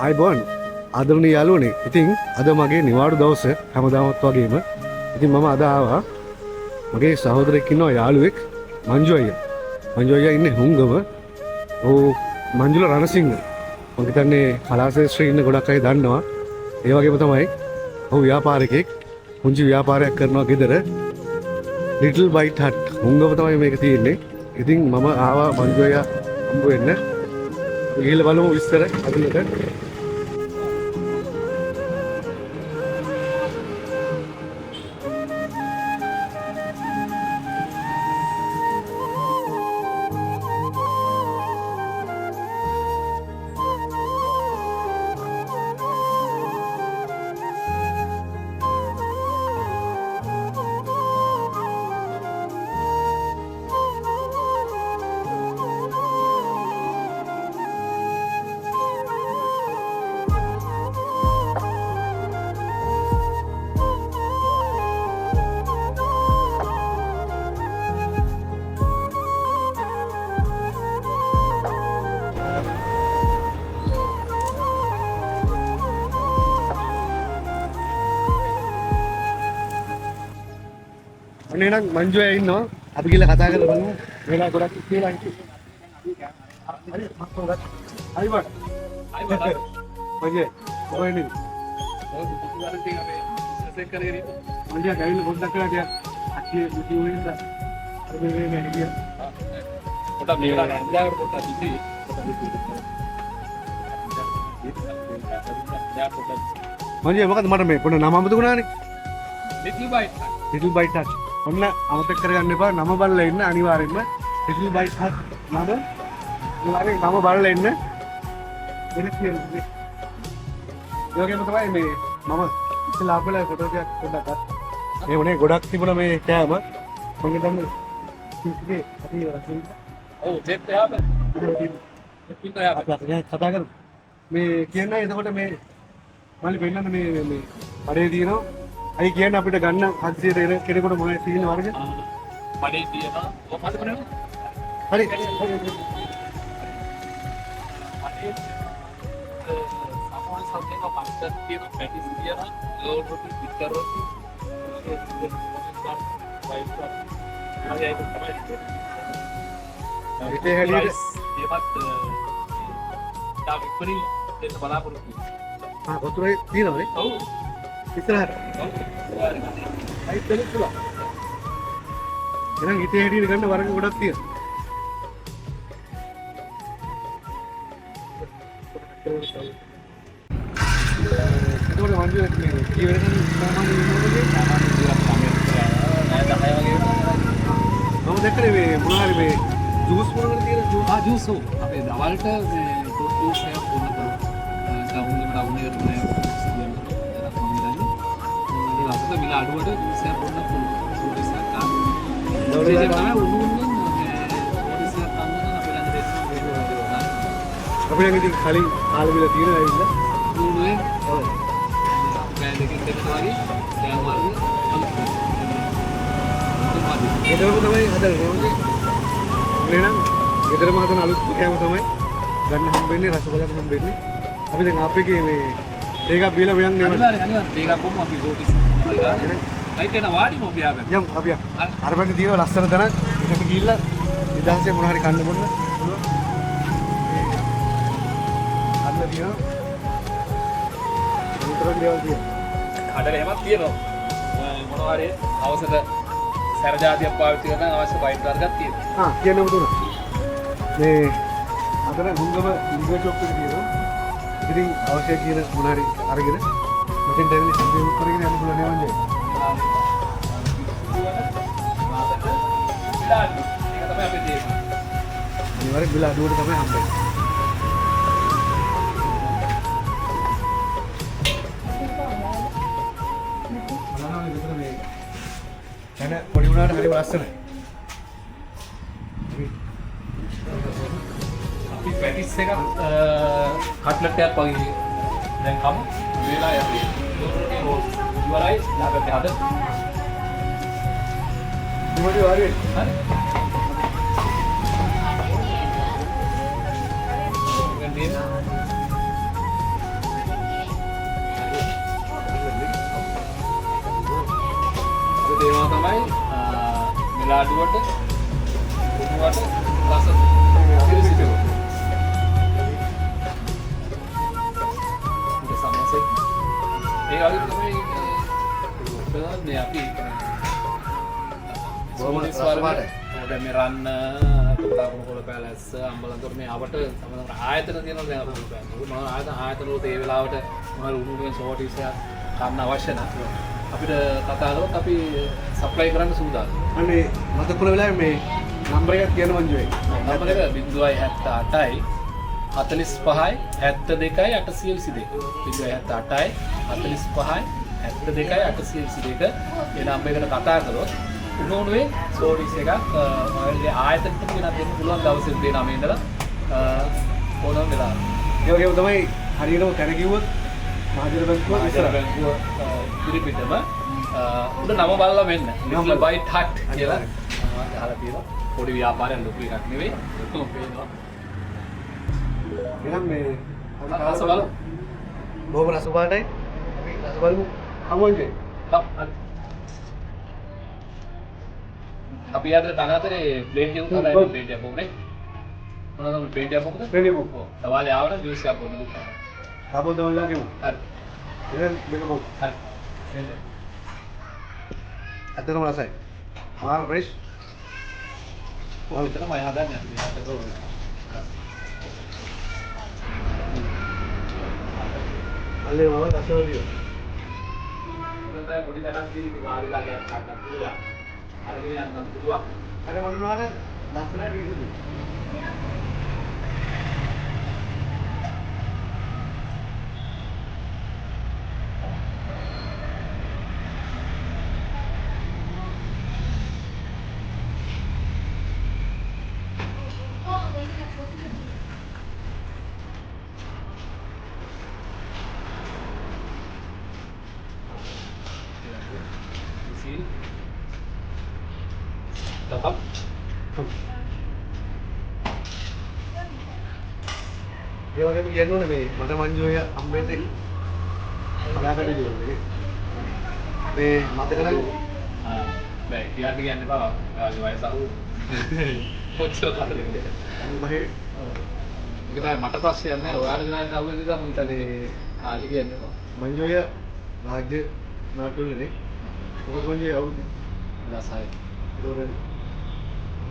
ආයිබෝන් ආදරණීය යාළුවනේ. ඉතින් අද මගේ නිවාඩු දවස හැමදාමත් වගේම. ඉතින් මම අද ආවා මගේ සහෝදරයෙක් ඉන්නවා යාළුවෙක් මංජු අයියා. මංජු අයියා ඉන්නේ හුංගම. ඔව් මංජුල රණසිංහ. මං හිතන්නේ කලා ක්ෂේත්‍රයේ ඉන්න ගොඩක් අය දන්නවා. ඒ වගේම තමයි ඔහු ව්‍යාපාරිකයෙක්. පුංචි ව්‍යාපාරයක් කරනවා ගෙදර. ලිටල් බයිට් හට් හුංගම තමයි මේක තියෙන්නේ. ඉතින් මම ආවා මංජු අයියා හම්බ වෙන්න. අපි ගිහිල්ලා බලමු විස්තර අදිනට. ඔන්න එහෙනම් මංජු අයියා ඉන්නවා. අපි ගිහලා කතා කරලා බලමු. වෙලා ගොඩක් කියලා හිටියේ. හරි මම කොහොමද? හරි බං. මංජු කොහෙන්ද? මංජු ඇවිල්ලා පොඩ්ඩක් කරලා ටිකක් අක්කියේ බිසි වුණ හින්දා අර මේ මේ මේ හිටියා. පොඩක් මේ වෙලාවට අන්දාවට පොඩ්ඩක් බිසි. මංජු මොකද මට මේ පොඩ නම අමතක වුණානේ. Little bite. Little bite hut. ඔන්න අමතක කරගන්න එපා. නම බලලා ඉන්න අනිවාර්යෙන්ම. ලිටල් බයිට් හට් නම අනිවාර්යෙන් නම බලලා ඉන්න. වෙන කියන්නේ. ඒ වගේම තමයි මේ මම ඉස්සෙල්ලා ආපු වෙලාවේ ෆොටෝ ටිකක් පොඩ්ඩක් ගත්තා. මේ උනේ ගොඩක් තිබුණා මේ කෑම. මං හිතන්නේ කිසිගේ අපි රසින් ඔව් දෙත් එහා පැත්ත. ඉන්න එහා අපි අත ගැන කතා කරමු. මේ කියන්න එතකොට මේ මල්ලි පෙන්නන්න මේ මේ කඩේ තියෙනවා. අයි කියන්න අපිට ගන්න හදිසියට එන කෙනෙකුට මොනවද තියෙන වර්ග? පැත්ත. බඩේ තියෙනවා. ඔව් මතක නේද? හරි. බඩේ සාමාන්‍ය සබ්ජෙක්ට් එක පස්ටර් තියෙනවා, පැටිස් තියෙනවා, රෝල් රොටි, පිටර් රොටි, වගේ අයිටම් තමයි තියෙන්නේ. හිතේ හැටියට ඒවත් තාම ඉක්මනින් දෙන්න බලාපොරොත්තු වෙනවා. ආ වතුරේ තියෙනවනේ. ඔව්. ඉස්සරහට. ඔව්. අයිත් දෙන්න පුළුවන්. එහෙනම් හිතේ හැටියට ගන්න වර්ග ගොඩක් තියෙනවා. එතකොට මංජු මේ කී වෙනකන් සාමාන්‍ය ඉන්නවද? සාමාන්‍ය විදියට අපි නමයට නෑ 10 වගේ වෙනවා. මම දැක්කනේ මේ මොන හරි මේ ජූස් මොනවද තියෙන ජූස්. ආ ජූස් ඔව්. අපේ දවල්ට මේ ෆෘට් ජූස් එකක් බොන්න පුළුවන්. ටවුන් එකට ටවුන් එකට නෑ කියන්න. මම හිතන්නේ. ඒ වගේ මිල අඩුවට ජූස් එකක් බොන්න පුළුවන්. සෝඩිස් එකක් ගන්න. විශේෂයෙන් තමයි උණු උණුවෙන් මේ සෝඩිස් එකක් ගන්න නම් අපේ ළඟ දෙන්න. අපි නම් ඉතින් කලින් කාලේ බිල තියෙන ඇවිල්ලා. උණු උණුවෙන් ඔව්. පැය දෙකකින් දෙකට වගේ කෑම වර්ග අලුත්. ගෙදරම තමයි හදන්නේ නේද? එහෙනම් ගෙදරම හදන අලුත් කෑම තමයි ගන්න හම්බ වෙන්නේ, රස බලන්න හම්බ වෙන්නේ. අපි දැන් අපේ මේ ඒකක් බීලා මෙයන් නෙමෙයි. අනිවාර්යෙන් අනිවාර්යෙන් මේකක් බොමු අපි සෝඩිස්. රයිට් එන වාඩිම අපි ආවෙ. යමු අපි යමු. අර පැත්තේ තියෙන ලස්සන තැනක්. ඒකට ගිහිල්ලා නිදහසේ මොන හරි කන්න බොන්න පුළුවන්. අන්න තියෙනවා. අනුතරම් දේවල් තියෙනවා. කඩල එහෙමත් තියෙනවා. මොනවා හරි හවසට සැර ජාතියක් පාවිච්චි කරන අවශ්‍ය බයිට් වර්ගයක් තියෙනවා. ආ කියන්නම තුන. මේ අතන හුඟම ඉන්ග්‍රීඩියන්ට් ෂොප් එක තියෙනවා. ඉතින් අවශ්‍ය කියන මොන හරි අරගෙන මෙතෙන්ට ඇවිල්ලා සම්පූර්ණ කරගෙන යන්න පුළුවන් නේ මංජේ. ඒක තමයි අපේ තේම. අනිවාර්යෙන් බිල අඩුවට තමයි හම්බෙන්නේ. බලනවා විතර මේ තැන පොඩි වුණාට හරිම ලස්සනයි. අපි පැටිස් එකක් කට්ලට් එකක් වගේ දැන් කමු. වෙලාවයි අපි රෝල් ඉවරයි. ලාභයට හදමු. ඉවරයි වාරි. හරි. මිල අඩුවට උණුවට රස පිරිසිදු. ඊට සමෝසේ ඒ වගේ තමයි මේ අපි බොහොම සෝලිස් රස වර්ග. පාටයි. ඔව්, දැන් මේ රන්න කොටාකුණ කොළ පැලැස්ස අම්බලන්තොට මේ අවට සමහර ආයතන තියෙනවා. දැන් අපේ පැලැස්ස මොන ආයතන ආයතන වලට ඒ වෙලාවට මොන උණු උණුවෙන් සෝටිස් එකක් කන්න අවශ්‍ය නම් අපිට කතා කරොත් අපි සප්ලයි කරන්න සූදානම්. අනේ මතක වුණ වෙලාවේ මේ නම්බර් එකක් කියන්න මංජු අයියා. නම්බර් එක 078යි 45යි 72යි 822 078යි 45යි 72යි 822. ඒ නම්බර් එකට කතා කරොත් උණු උණුවේ සෝඩිස් එකක් ඔයාලගේ ආයතනයට ගෙනත් දෙන්න පුළුවන් දවසේ උදේ 9 ඉඳලා ඕනම වෙලාවක. ඒ වගේම තමයි හරියටම තැන කිව්වොත් මහජන බැංකුව මහජන ඉස්සරහ. බැංකුව ඉදිරිපිටම උඩ නම බලලා වෙන්න. ලිටල් බයිට් හට් කියලා ගහලා තියෙනවා. පොඩි ව්‍යාපාරයක්, ලොකු එකක් නෙවෙයි. ඔක්කොම පේනවා. එහෙනම් මේ අපි රස බලමු. බොහොම රස පාටයි. අපි රස බලමු. හමු මංජු. අපි අද තන අතරේ ප්ලේට් එකක් හදලා ප්ලේට් එකක් බොමුනේ. මොනවද ප්ලේට් එකක් බොමුද? ප්ලේට් එකක් බොමු. ඔව්. දවාලේ ආවනම් ජූස් එකක් බොන්න දුන්නා. ආපහු දවල්ලා ගෙමු. හරි. එහෙනම් මේක බොමු. හරි. ඇත්තටම රසයි. මාර ෆ්‍රෙෂ්. ඔය විතරමයි හදන්නේ අපි. හදලා අල්ලේ මම රසවලියෝ. දැන් පොඩි තැනක් තියෙන ඉතින් වාඩිලා ගෑස් ගන්න පුළුවන්. අරගෙන යන්න පුළුවන්. අර මොනවාද ලස්සනට විසුදු. තපක්. ඒ වගේම කියන්න ඕනේ මේ මට මංජු අයියා හම්බෙන්නේ කලාකඩ ජීවනේ. මේ මතක නම් බෑ කියන්න කියන්න එපා. ඔයාගේ වයස අහු. කොච්චර කාලෙද? මහේ ඒක තමයි මට ප්‍රශ්නයක් නෑ. ඔයාලා දෙනා අහුවෙන නිසා මම හිතන්නේ ආලි කියන්න එපා. මංජු අයියා රාජ්‍ය නාට්‍යවලනේ. මොකද මංජු අයියා අවුරුදු 2006. ඒතකොට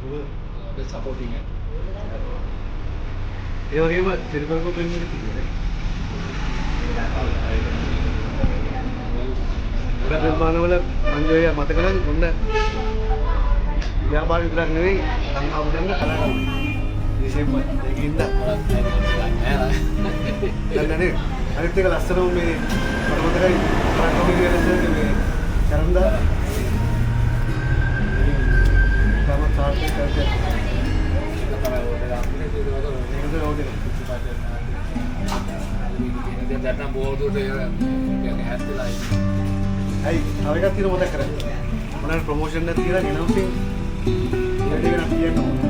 ඔබ අපේ සපෝටිං එක. ඒ වගේම සිරිපල්කෝ ෆිල්ම් එකේ තිබුණේ. ගොඩක් නිර්මාණවල මංජු අයියා මතක නම් ඔන්න ව්‍යාපාර විතරක් නෙවෙයි ලංකාව දන්න කලාකරුවෙක්. විශේෂයෙන්ම ඒකින්ද දැන් නේ අනිත් එක ලස්සනම මේ මට මතකයි කරකවන කියන මේ චරන්දා ඉතාමත් සාර්ථක චරිතයක්. ඒක තමයි ඕනේ. දැන් නම් බොහෝ දුරට ඒ හැත් වෙලා ඉන්නේ. ඇයි තව එකක් තියෙනවා මතක් කරගන්න. මොනවාරි ප්‍රොමෝෂන් එකක් තියලා ඇනවුන්සින් ඒක ගැන කියන්න ඕනේ.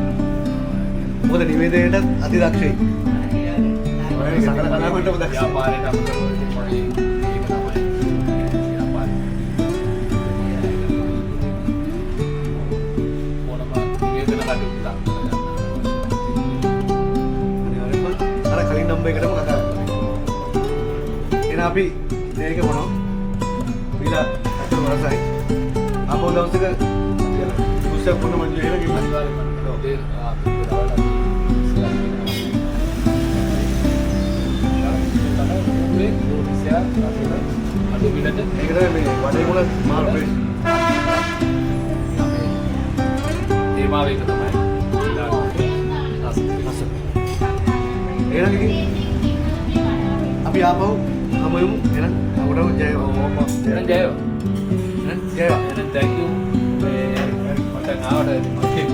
මොකද නිවේදනයටත් අති දක්ෂයි. ඔය සකල කලාවටම දක්ෂයි. ව්‍යාපාරයට අමතරව ඉතින් මගේ ඒක තමයි ව්‍යාපාරය. ඕනම නිවේදන කටයුත්තක් කරගන්න. අනිවාර්යෙන්ම අර කලින් නම්බර් එකටම කතා කරන්න. එහෙනම් අපි මේක මොනවා? විලා අතර රසයි. ආපහු දවසක ජූස් එකක් බොන්න මංජු එහෙම ගිහින් අනිවාර්යෙන්ම උදේ අපි දවල්ට අපි අඩු මිලට. ඒක තමයි මේ වඩේ මුල මාර ෆ්‍රෙෂ්. අපේ තේමාව ඒක තමයි. රස. රස. එහෙනම් ඉතින් අපි ආපහු හමු වෙමු. එහෙනම් අපටම ජය වේවා. එහෙනම් ජය වේවා. එහෙනම් ජය වේවා. එහෙනම් thank you. මේ මට ආවට මගේ